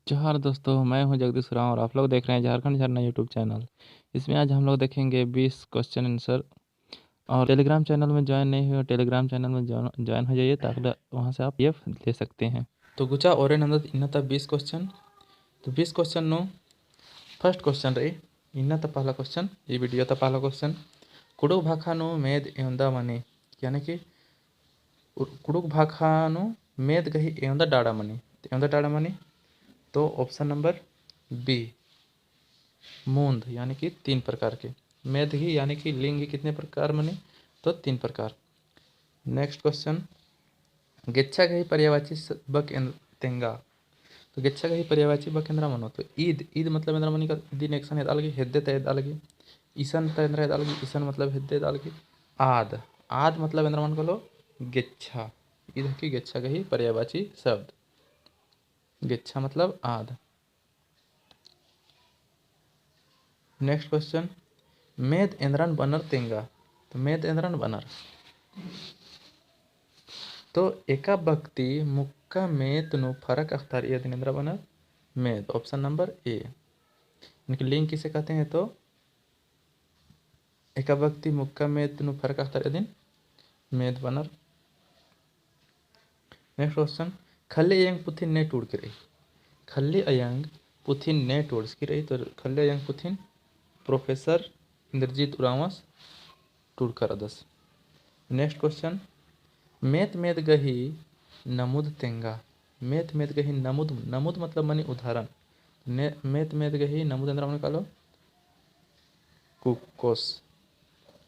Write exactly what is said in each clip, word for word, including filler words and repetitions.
जोहार दोस्तों, मैं हूं जगदीश उराँव और आप लोग देख रहे हैं झारखंड झरना YouTube channel। इसमें आज हम लोग देखेंगे बीस question answer। और Telegram channel में join नहीं हुए, Telegram channel में join, join हो जाइए, ताकि वहाँ से आप PDF ले सकते हैं। तो गुचा ओरे नन्दत इन्ना ता बीस question। तो बीस question नू first question रई, इन्ना ता पहला question, ई video ता पहला question, कुँड़ुख़ भाखा नू मेद एवंदा मनी, यानी कि कुँड़ुख़ भाखा नू मेद गही एवंदा डाड़ा मनी। तो एवंदा डाड़ा मनी, तो option number B, मूंद, यानी कि तीन प्रकार के। मेद ही, यानी कि लिंग ही कितने प्रकार मनी, तो तीन प्रकार। Next question, गेच्छा गही पर्यायवाची स-, बक एन-, तेंगा। तो गेच्छा गही पर्यायवाची बक एन्दरा मनो? तो ईद, ईद मतलब एन्दरा मनी का, इदिन एकसन एदआ लगी, हेद्दे ता एदआ लगी, इसन ता एन्दरा एदआ लगी, इसन मतलब हेद्दे एदआ लगी। आद, आद मतलब एन्दरा मनो कालो, गेच्छा। ईद हकी गेच्छा गही पर्यायवाची शब्द। गेच्छा मतलब आद। Next question, मेद एन्दरन बअनर तेंगा। तो मेद एन्दरन बअनर। तो एका बक्ती मुक्का मेत नू फरक अख़तारई अदिन एन्दरा बअनर? मेद, option number A। इनके लिंग किसे कहते हैं? तो एका बक्ती मुक्का मेत नू फरक अख़तारई अदिन मेद बअनर। Next question, खल्ली अयंग पुथिन ने टूड़की रई। खल्ली अयंग पुथिन ने टूड़की रई, तो खल्ली अयंग पुथिन Professor इंद्रजीत उराँवस टूड़का रअदस। Next question, मेत मेद गही नमुद तेंगा। मेत मेद गही नमुद, नमुद मतलब मनी उदाहरण। ने-, मेत मेद गही नमुद एन्दरा मनो कालो? कुक्कोस।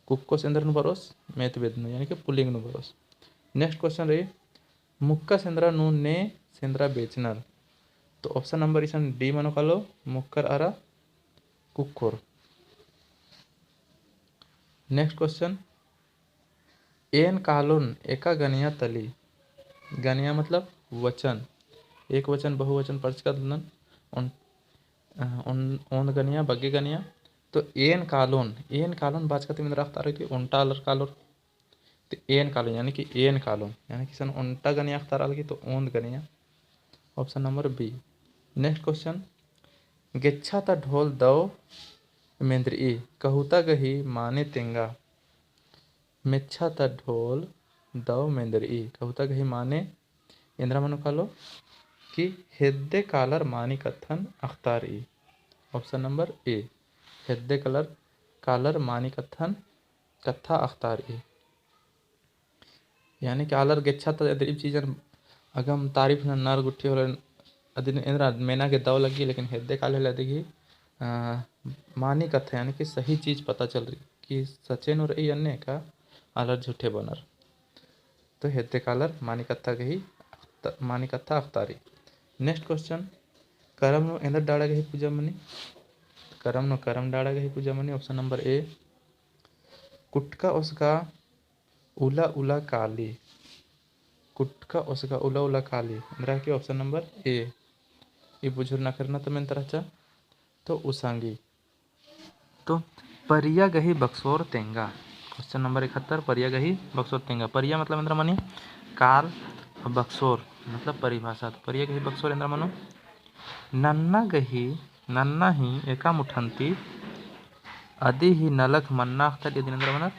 कुक्कोस एन्दरा नू बरओस? मेत मेद नू, यानी कि पुलिंग नू बरओस। Next question रई, मुक्का सेंदरा नू ने सेंदरा बेचनर। तो option number इसन D मनो कालो, मुक्कर अरा कुक्कोर। Next question, एन कालोन एका गनिया तली। गनिया मतलब वचन, एक वचन, बहुवचन पढ़चका दलन। ओन-, अ, ओन-, ओन्द गनिया, बग्गे गनिया। तो एन कालोन, एन कालोन बाचका तिम एन्दरा अख़तारई कि ओन्टा आलर कालोर। तो एन कालोन, यानी कि एन कालोन, यानी कि इसन ओन्टा गनिया अख़तारआ लगी, तो ओन्द गनिया। Option number B। Next question, गेच्छा ता ढोल दव मेंदरई, कहुता गही माने तेंगा। मेच्छा ता ढोल दव मेंदरई, कहुता गही माने एन्दरा मनो कालो कि हेद्दे कालर मानी कत्थन अख़तारई। Option number A, हेद्दे कालर, कालर मानी कत्थन कत्था अख़तारई। यानी कि आलर गेच्छा ता एदरिम चीजन अगम तारीफ नन्नर गुट्ठी होले अदिन एन्दरा मेना गे दव लग्गी, लेकिन हेद्दे काले होले अदिगी, अ, मानी कत्था यानी कि सही चीज पता चलरई कि सच्चे नू रई अन्ने का आलर झूठे बअनर। तो हेद्दे कालर मानी कत्था गही, त-, मानी कत्था अख़तारई। Next question, करम नू एन्दर डाड़ा गही पूजा मनी? करम नू करम डाड़ा गही पूजा मनी, option number A। कुटका ओसगा उला उला काली। कुटका ओसगा उला उला काली। एन्दरा कि option number A। ई बुझुर नखरना तो मेन्ता रहचा। तो उसांगी। तो परिया गही बक्सोर तेंगा। Question number इकहत्तर, परिया गही बक्सोर तेंगा। परिया मतलब एन्दरा मनी काल, बक्सोर मतलब परिभाषा। तो परिया गही बक्सोर एन्दरा मनो? नन्ना गही, नन्ना ही एका मुठन्ती अदी ही नलख मन्ना अख़तारई अदिन एन्दरा बअनर?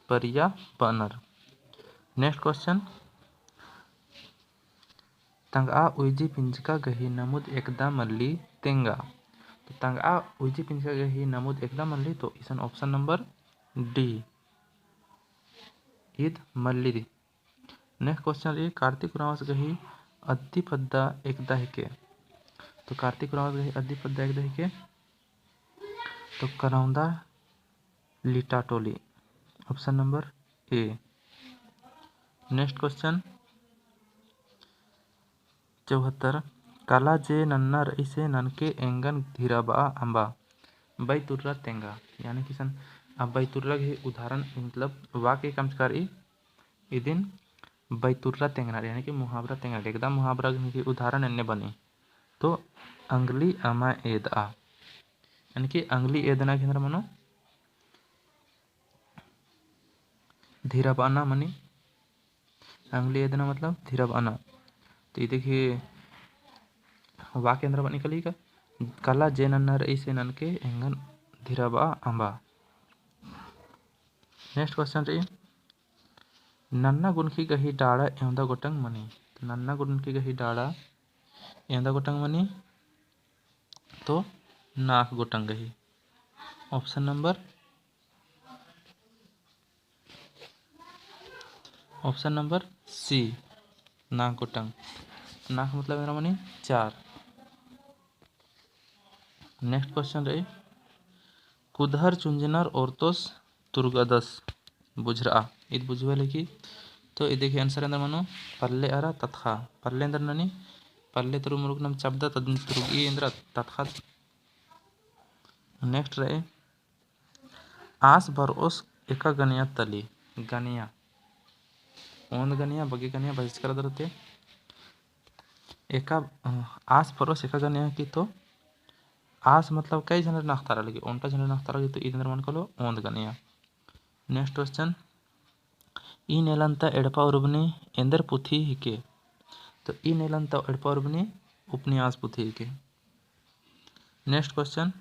परिया बअनर। Next question, तंगआ उइजी पिंजका गही नमुद एकदा मल्ली तेंगा। तो तंगआ उइजी पिंजका गही नमुद एकदा मल्ली, तो इसन option number D, ईद मल्ली। Next question रई, कार्तिक उराँवस गही अद्दी पद्दा एकदा हिके। तो कार्तिक उराँवस गही अद्दी पद्दा एकदा हिके, तो करौंदा लिटा टोली, option number A। Next question चौहत्तर, काला जे नन्ना रई से ननके एंगन धिराबआ अम्बा। बैतुर्रा तेंगा, यानी कि इसन अब बैतुर्रा गही उदाहरण, मतलब वाक्य कमचका रई, इदिन बैतुर्रा तेंगना, यानी कि मुहावरा तेंगना, एकदा मुहावरा गही उदाहरण एन्ने बनी। तो अंगली अमा एदआ, यानी कि अंगली एदना गही एन्दरा मनो? धिराबअना मनी। अंगली एदना मतलब धिराबअना। तो इदी गही वाक्य एन्दरा बनी कली का, कला जे नन्ना रई से ननके एंगन धिरबआ अम्बा। Next question रई, नन्ना गुनखी गही डाड़ा एवंदा गोटंग मनी? तो नन्ना गुनखी गही डाड़ा एवंदा गोटंग मनी? तो नाख गोटंग गही। Option number Option number C, नाख गोटंग। नाख मतलब एन्दरा मनी? चार। Next question रई, कुदहर चुंजनर ओर्तोस तुरगदस बुझरआ। ईद बुझबे लगी, तो ईद देखिए answer एन्दरा मनो, पल्ले अरा ततख़ा। पल्ले एन्दरा ननी, पल्ले तुरुग मुरुग नम चबदा तद तुरुग ई एन्दरा ततख़ा। Next रई, आस बरओस एका गनिया तली। गनिया। ओन्द गनिया, बग्गे गनिया, बहिचकर दरते। एका, अ, आस बरओस एका गनिया की तो आस मतलब कई झनर नख़तारा लगी, ओन्टा झनर नख़तारा लगी, तो ईद एन्दरा मनो कालो ओन्द गनिया। Next question, ई नेलन ता एड़पा उर्बनी एन्देर पुथी हिके? तो ई नेलन ता एड़पा उर्बनी उपन्यास पुथी हिके। Next question,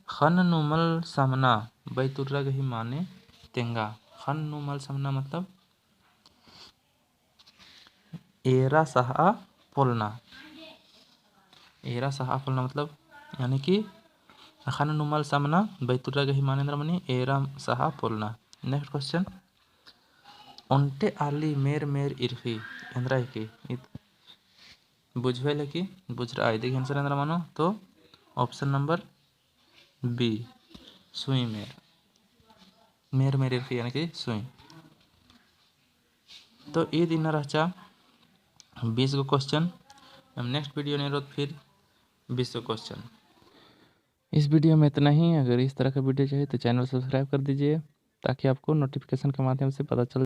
ख़न्न नू मल समना बैतुर्रा गही माने तेंगा। ख़न्न नू मल समना मतलब एरा सहआ पोलना। एरा सहआ पोलना मतलब, यानी कि ख़न्न नू मल समना बैतुर्रा गही माने एन्दरा मनी एरा सहआ पोलना। Next question, ओन्टे आली मेर मेर इरख़ी एन्दरा हिके? ईद बुझबे लगी, बुझरआ। ईद गही answer एन्दरा मनो, तो option number B, सुई मेर। मेर मेर इरख़ी यानी कि सुई। तो ईद इन्ना रहचा बीस गो question। हम next video नू एरोत फिर बीस गो question। इस video में इतना ही। अगर इस तरह का video चाहिए तो channel subscribe कर दीजिए, ताकि आपको notification के माध्यम से पता चल